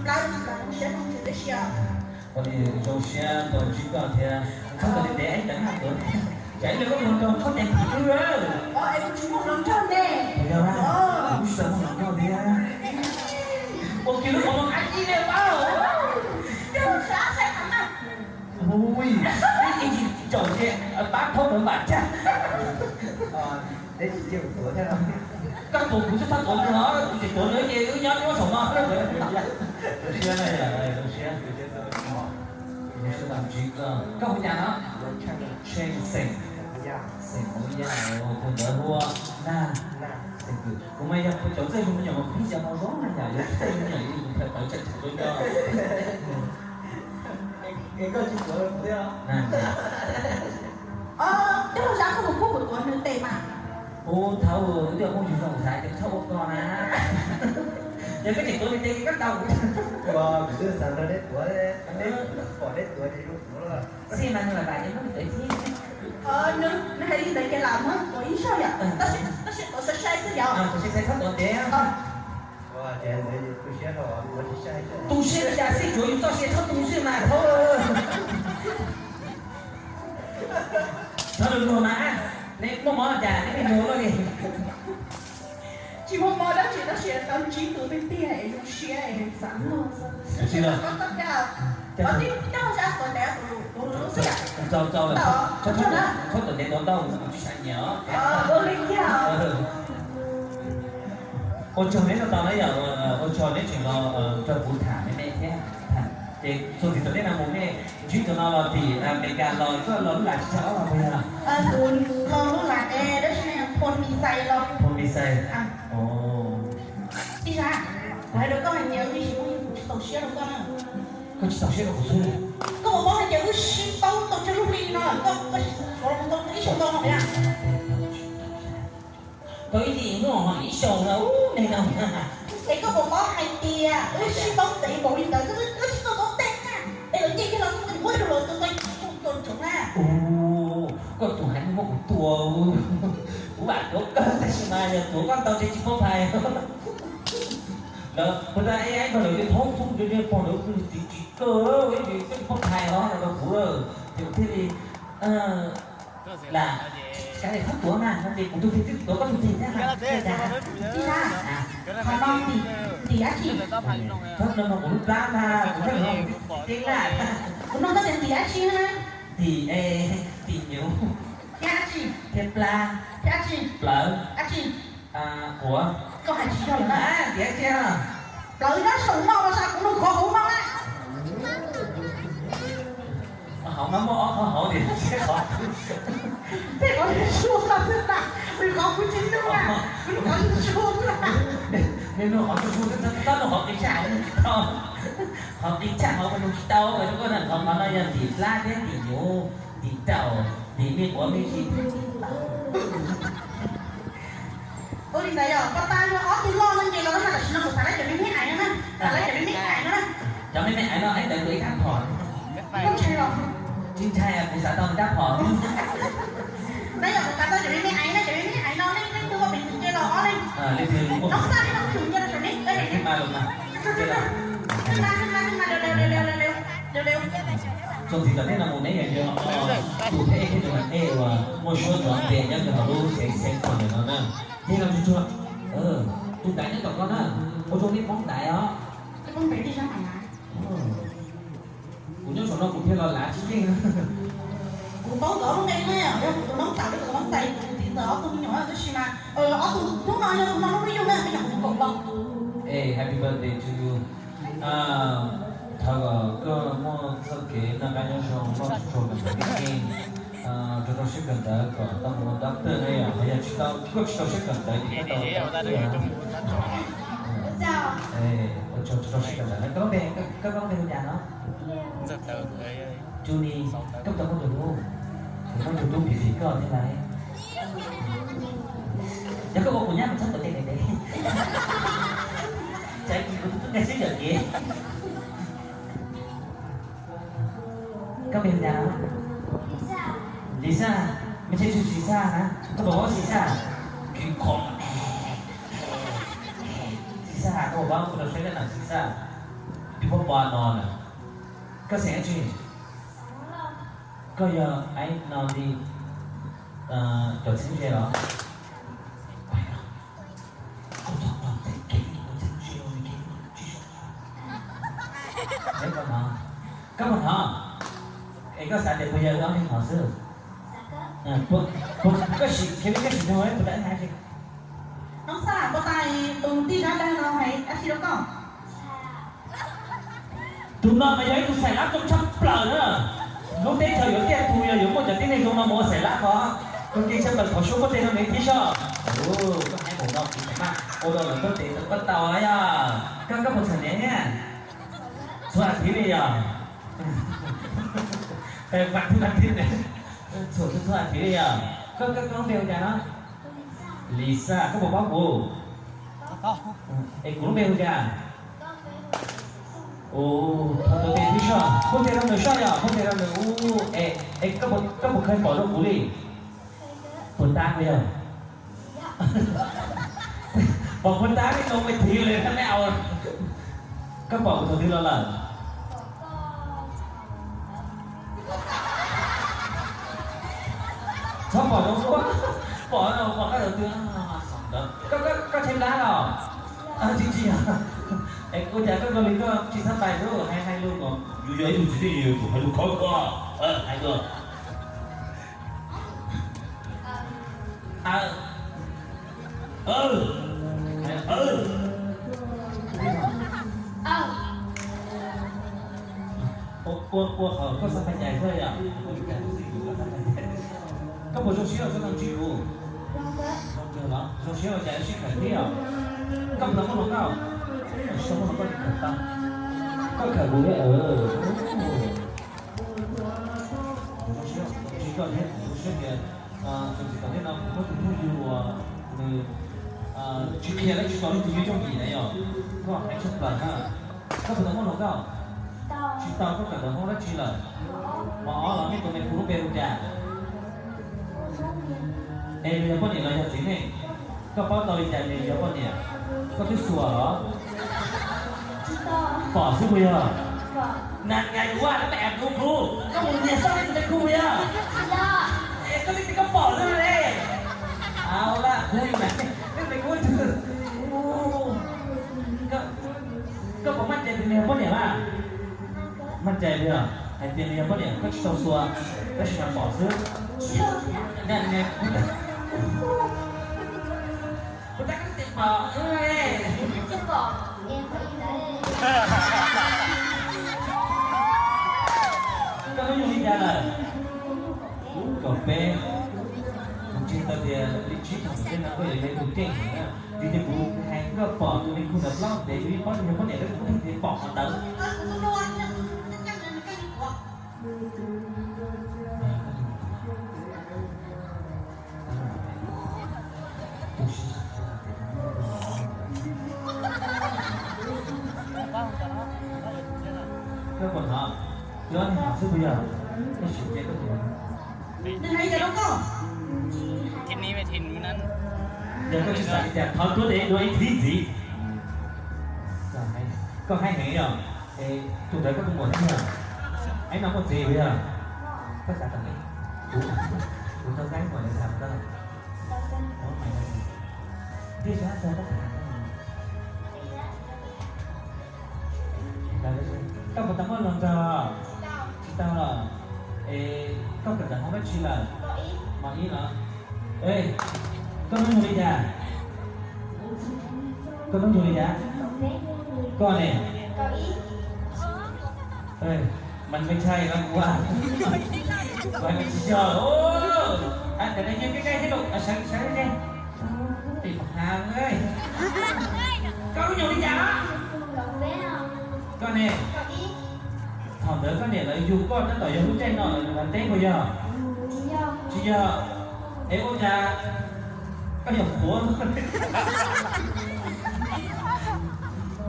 Plab, zoo siab hnub Tuam teb si os. Ua li zoo siab tau ntsib koj thiab. Txhob kom ntev ntev ib tag hab tuav, tsam ib pliag koj mus hluas nraug koj tes phim wb. Es kuv tsis muaj hluas nraug ne. Yog, kuv tsis tau muaj hluas nraug thiab. Ua kiag lub qhov muag qab ib ne pab. Ui, ib ntsis tsaus ntshe pab thaub ntawd npam tag. Koj tuav kuv txhob tuav nws os, kuv tsis tuav nws ces wb nyob wb saum no. Zoo siab na, zoo siab, zoo siab tau ntsib koj. Koj hu cas no? Tsheej xeem, xeem Hmoob Yaj, tus ntawd hu ua Nag, xeem Kwm. Kuv mas yog kuv cov txawj hu me nyuam mas kuv yeej nco tau zoo na yom, yog txawj hu me nyuam kuv pheej tawv tseem tsheej zoo nco. Tij laug Zab, koj mus pub kuv tuav nws tes mas. Ub, thaub, wb twb muaj yus zoo xav ces txhob ua koj na. Yog koj tseem tuav nws tes ces koj tau kuv. Kuv twb xav nrog neb tuav, neb pom neb tuav ces zoo tuav. Xij mas nws lam tas ces muab nws tuav thiab. Nws hais li ntawd ces lam muab tuav ib zaug yom, tab sis tuav sai sai xwb yom. Tuav sai sai txhob tuav ntev. Tu siab li cas xij tsuav yus txoj sia txhob tu xwb mas thaub. Txhob luag luag mas, neb muaj mob cas neb pheej luag luaj li. Tsis muaj mob dab tsi tab sis tau ntsib tus tiag tiag es zoo siab es xav luag xwb. Tij laug Zab, tuav ntev tus lub xwb yom. Txhob tuav ntev ntau ntau, kuv tsis xav nyiam os. Ua li kiag. Ua tsaug neb tau na yom, ua tsaug neb tseem los nrog kuv tham me me thiab. Ces txuas ntxiv tom ntej no mus nej ntsib tus no los tim Amelikas los koj los lub lav tsis tshaj ob los puas yog? Kuv los lub lav es dab tsi ne, Phoo Mis Xais los. Phoo Mis Xais. Tij Zab, kuv hais rau koj hais tias wb ib sim neej kuv tsis txaus siab rau koj na. Koj tsis txaus siab rau kuv xwb. Koj puas paub hais tias wb sib paub tau tsawg lub hli no lawm, koj, koj suav los tau ib xyoos ntau no tiag. Tau ib hlis hnub ho ib xyoos no, ub, neeg no. Es koj puas paub hais tias wb sib paub ntev npaum li ntawd, wb tsis tau paub tej na. Es lawv nce kiag los muab rau lawv tus tau tsoom na. Ub, koj tus hais muab kuv tua, kuv vam tuav kawg tab sis mas yog tuav koj tau ntshe tsis pub phais. Lawv puas tas es koj lawv yuav thoob thoob pog lawv tsis tsis kawg, koj tsis pub phais os no rau kuv lawm ces kuv thiaj li lam kav liam txhob tuav mas no ces kuv tus tig twb tuav koj tus tig thiab mas. Tij Zab, qhov no ntim dab tsi? Txhob no no kuv lub plab ntag, kuv thiaj li ntim dab tsi na? Ntim, ntim nyuv, thiab dab tsi? Thiab plab, thiab dab tsi? Plawv, dab tsi? Quav. Koj hais tsis yog lawm na. Ntim dab tsi? Plawv nyob saum no los sas kuv nug qhov hauv no na. Hauv no muaj ob qhov hauv tias thiab qhov, thiab qhov suab no xwb na, nws qhov kuv tsis nug na, kuv nug qhov suab na. Nws nug qhov suab xwb, txhob nug qhov qis tshaj hauv, qhov qis tshaj hauv mas nug tsis tau, qhov no yog ntim plab thiab ntim nyuv, ntim raum, ntim me quav me si. Ua li ntawd yog pab tab yog ob tug loj no nce los na, tam sim no kuv xav lawv cov me me ais no na, xav lawv cov me me ais no na. Cov me me ais no ib ntawd tuav ib rab phom. Koj ntshai los? Tsis ntshai, kuv xav tau nws rab phom. Na yog kuv xav tau cov me me ais na, cov me me ais no nej leej twg muaj peev xwm nce los ob leeg. Leej twg muaj, no xaj li no kuv nce los saum ne. Txuas ntxiv tom ntej no mus neb yog nco tus pheb thiab tus mas ej uas muaj suab ntxov npe nyob rau hauv lub xeev Xeev Khuam ntawm no na. Yog los tsuag tsuag, tus ntaiv nyob tom koj na, ua zoo nej poob ntaiv os. Kuv nyob saum no kuv thiaj los lav tsis yeej. Kuv paub ntawm ob lub npe ne, yog kuv tus noob tais, kuv tus noob tais, kuv tus txiv ntawm ob tug me nyuam tab sis mas ob tug hnub no yog tus no lub hnub yug na, me nyuam kuv tus kaum los. Happy birthday to you. Thov kom koj muaj txoj kev noj qab nyob zoo, noj tsuag tsuag kom ntawv keej, rau rau siab kawm ntawv kom tau mus ua doctor na yom, ho yog tsis tau, koj tsis tau siab kawm ntawv ces koj tau ua doctor. Ua tsaug rau siab kawm ntawv na. Koj lub npe, koj lub npe hu cas no? Julie, koj puas tau muaj tus hlub? Kuv muaj tus hlub phim phim koj thiab lauj. Yog koj ua kuv nyab mas txhob tuav tes ntev ntev, tsam ib chim kuv tus tub nkag siab yawm kev. Koj npe hu cas no? Lis Xaj. Mej tsheb tshwj Lis Xaj na, koj puas paub Lis Xaj? Khwv khom. Lis Xaj, koj puas paub, kuv rau saib koj na Lis Xaj. Tus poj pom no na, koj xeem dab tsi? Koj yog aib no li cov txheeb ze los? Koj puas hnov? Koj puas hnov? Es koj xav tias puas yog wb ob leeg hnov xwb? Koj sim, Kevin, koj sim nug puas tau wb hais dab tsi? Noob Xab, puas tas tus tij zab dawg no hais dab tsi rau koj? Tus no mas yog ib tug xaim lab zoo tshaj plaws na. Lub teb chaws yuav tiaj tus yog yuav muaj cov tib neeg zoo no mus ua xaim lab ko. Koj kev tshaj plaws thov suab koj tej no me thiab soj. Koj hais npaum no kuv tseem maj ua rau lawv tuaj tes tau koj tau yog. Koj, koj puas txhom niam thiab? Txhua thiv li yog. Txhua, txhua thiv li yog. Koj, koj lub npe hu cas no? Lisa, koj puas paub kuv? Es kuv lub npe hu cas? Ua, thov tus tes tib soj, muab tes rau nws soj yog, muab tes rau nws ua. Es, es koj puas, koj puas kheev pom rau kuv li? Puas tab kuv yog? Pom puas tab li no me thiv li na me au. Koj pom kuv thaum twg los lawm? Txhob pom zoo dua, pom, pom koj thaum twg ntawd. Koj, koj, koj tshaib plab los? Tsis, tsis yog. Es ua cas koj ua li koj tsis txhob pais lub hais, hais lus ko, yus yog ib tug txiv neej yus yuav tsum hais lus khov kho, hais dua. Ua, ua qhov koj xav pais cais xwb yom? Koj puas zoo siab txhob tau ntsib kuv? Zoo kawg los? Zoo siab ua cas wb sib khawm thiab os? Koj puas tau muaj hluas nkauj? Tsis tau muaj hluas nkauj li khawm tau. Koj khawm kuv thiab. Zoo siab tau ntsib koj thiab, zoo siab tias txuas txij tom ntej no kuv muaj tus phooj ywg uas nws tsis qhia dab tsi rau leej twg yooj yim na yom. Koj hais tshaj plaws na. Koj puas tau muaj hluas nkauj? Tsis tau. Koj kawm ntawv hoob dab tsi lawm? Mos ob los? Nej tus me khu lub npe hu cas? Es nws yog poj niam los yog txiv neej? Koj paub tau li cas nws yog poj niam? Koj twb xuas los? Pom xwb puas yog? Na, nais ua koj me ab tus khu, koj mus nyiag xoj leej twg tej khu puas yog? Es koj twb tias koj pom xwb ne. Au la, khu li mas, koj me khu twg? Koj puas maj cai tias nws yog poj niam mas? Maj cai puas yog? Hais tias nws yog poj niam koj tsis tau xuas, tab sis mas pom xwb. Puas tab koj tsis pom? Koj hnub nyoog li cas lawm? Kaum peb. Kuv ntseeg tau tias li tsib thaum ntej no koj yuav yog ib tug keej na. Vim tias kuv hais koj pom tus me khu ntawd plaub ntev, kuv yeej paub tias yog poj niam, kuv thiaj tias pom qhov ntawd. Koj puas hnov? Koj hnov xwb puas yog? Koj sim ces koj puas hnov? Nws hais li cas rau koj? Yog koj tsis xav li cas thov tuab tes dua ib thib ntxiv. Koj haib heev yog. Tus ntawd koj tus muam thiab yog? Aib no muaj txiv puas yog? Koj xav tau li, kuv, kuv tau kaib muam lawv tham tau. Muab mais no, tij xyov txog koj tham. Koj puas tau muaj hluas nraug? Tsis tau los? Es koj kawm ntawv hoob dab tsi lawm? Mos ib los? Es koj hnub nyoog li cas? Koj hnub nyoog li cas? Koj ne? Mas nws ntshai no kuv, kuv tsis yog. Ntawm no nyob kab kaib thiab lauj, sawv, sawv ne. Tim pom hav. Koj hnub nyoog li cas? Koj ne? Thaum ntawd koj niam lawv yug koj tab tom yog lub caij no lawv teb puas yog? Tsis yog. Es ua cas koj yog qhuav?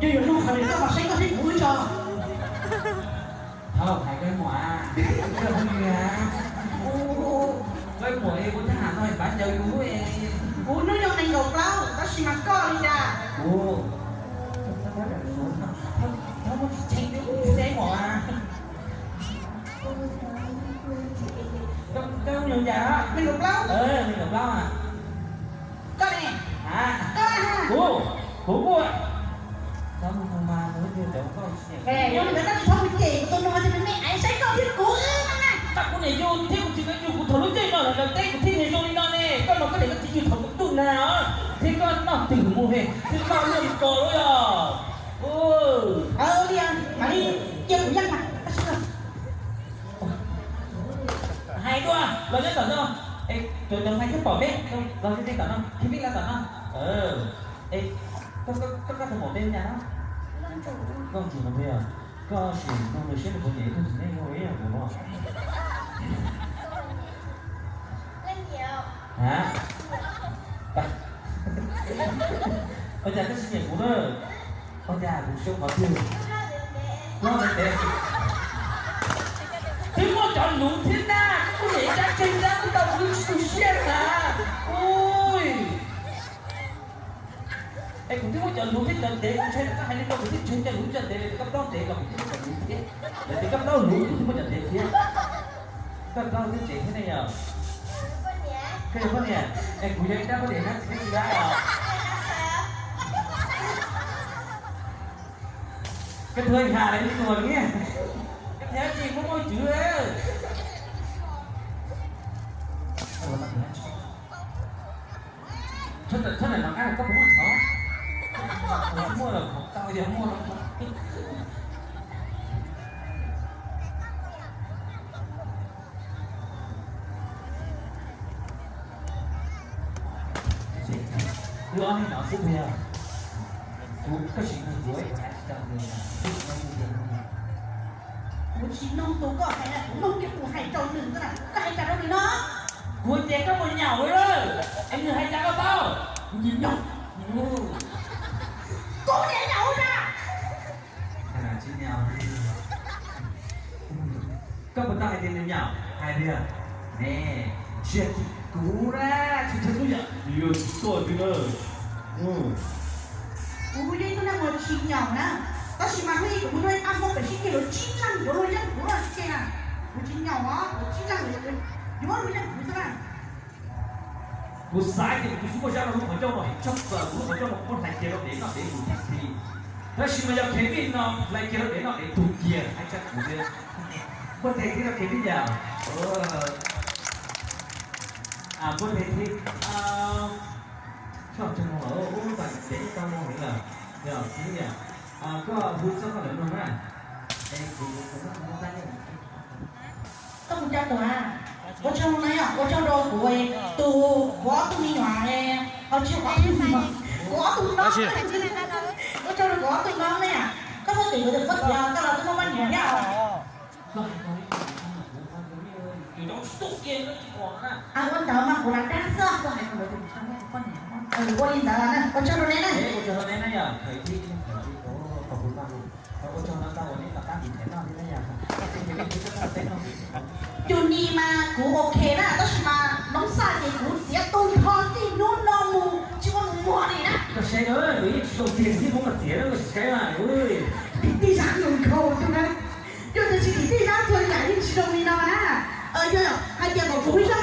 Yog yuav nug qhov niam koj mas saib koj thiab kuv tso. Thov hais koj muam, koj phooj ywg, koj muam es ua thab ham no es pav ncaws yus, kuv hnub nyoog nees nkaum plaub tab sis mas koj li cas? Kuv, thov muab tsis tseg Yam, nees nkaum plaub. Nees nkaum plaub a. Koj ne? Kuv, kuv kuj. Cov mus mus mas mus twg cov koj. Yog li ntawd koj tsis txhob mus cem kuv tus nus, ces me me aiv saib koj thiab kuv wb no na. Tab kuv niam yug thiab kuv txiv nkawd yug kuv thaum lub caij no lawm, lawv teb kuv thiaj nyias zoo li no ne. Koj mas koj niam koj txiv yug thaum kuv ntuj nag os, thiab koj noj twm mus he, thiab koj noj kos lawm yog. Li, mam li cia kuv yeej mas. Hais dua, los nyob tom no. Cov cov hais thiab pom peb, los nyob tom no, khib vij los tom no. Koj koj koj tus maum peb li cas no? Nkauj Ntsuag no peb os. Koj sim nug nws saib nws puas nyiam ib tug txiv neej ib yam kuv no. Ha? Ua cas koj tsis nyiam kuv na? Ua cas kuv xyov qhov twg? Loj ntev ntev. Twb muaj cov luv thiab na, koj kuj nyiam ib rab tseg rab kuj tau kuv tsis tu siab na. Ui. Es kuv twb muaj cov luv thiab cov ntev, kuv ntshai koj hais li ko kuv twb ntshai cov luv cov ntev li, koj plaub ntev los kuv twb muaj cov luv thiab. Lawv tias koj plaub luv kuv twb muaj cov ntev thiab. Koj plaub twb ntev thiab ne yom? Koj yog poj niam, es kuv yog ib rab poj niam nab txiv neb tsis dab os. Koj thuam yam li tuas niag, koj thiaj tsis muaj muaj cwv. Txhob ntawm no qab koj puas muaj thov? Muaj los qhov tau yog muaj. Wb ob leeg no xwb puas yog? Kuv koj sim nug kuv, kuv hais tsis tau nws, kuv tsis nug nws. Kuv tsis nug tus koj hais na, kuv nug kiag tus hais rau nws xwb na, koj hais cas rau nws no? Kuv tias koj puas nyaum lawm, es nws hais cas koj paub? Kuv tias nyaum. Kuv niam nyaum ua cas? Tsis nyaum. Koj puas tau hais tias nws nyaum? Hais tias, ne, tsis yog kuv na, tsis txhua txhua yam nws yuav tsis tuaj twg na. Kuv yog ib tug neeg uas tsis nyaum na, tab sis mas hnub ib kuv mus nrog ib pab Hmoob pem sib ceg, lawv tsib leeg yuav luag yeej kuv no tsis ceg na. Kuv tsis nyaum os, lawv tsib leeg yuav luag yeej kuv xwb na. Kuv xav tias kuv twb muaj zaj rau lub qhov ncauj no heev tshaj plaws, kuv lub qhov ncauj no kuv muab hlais kiag rau dev noj dev mus tib si. Tab sis mas yog Kevin no hlais kiag rau dev noj dev tug kiag, hais tshaj kuv thiab. Npuaj tes thiab rau Kevin yom. Npuaj tes thiab. Txhob tso moo lawm, ub, tas kev tau moo heev lawm. Yog, txiv yom, koj hu txog koj lawv mloog na. Es kuv, kuv, kuv, Koj mus coj tus a, ua tsaug no yom, ua tsaug rau kuv tus, kuv ob tug me nyuam, ho tsis yog kuv ob tug me nyuam, kuv ob tug no, ua tsaug rau kuv ob tug no na yom. Koj txhob cem kuv tias koj txiv, koj los twb muaj poj niam thiab os. Ua ntawd mas kuv lam dag xwb, koj hais kuv tias kuv tsis muaj tus poj niam. Ua li ntawd na, ua tsaug rau neb na. Ua tsaug rau neb na yom. Ua tsaug no tau uas neb rov qab tiv thaiv noj thiab na yom. Cov ni mas kuv ok na, tab sis mas Noob Xaj ces kuv txiav tu nrho txij hnub no mus tsis muaj mus muag li na. Koj saib na, nws yeej tsis zoo tiag, tib Hmoob no txiav na, koj saib na. Tim tij zaj nws nkhaus tus na, yog tias tsis tim tij zaj txhua yam yeej tsis zoo li no na. Yog hais tias kom kuv ib zaj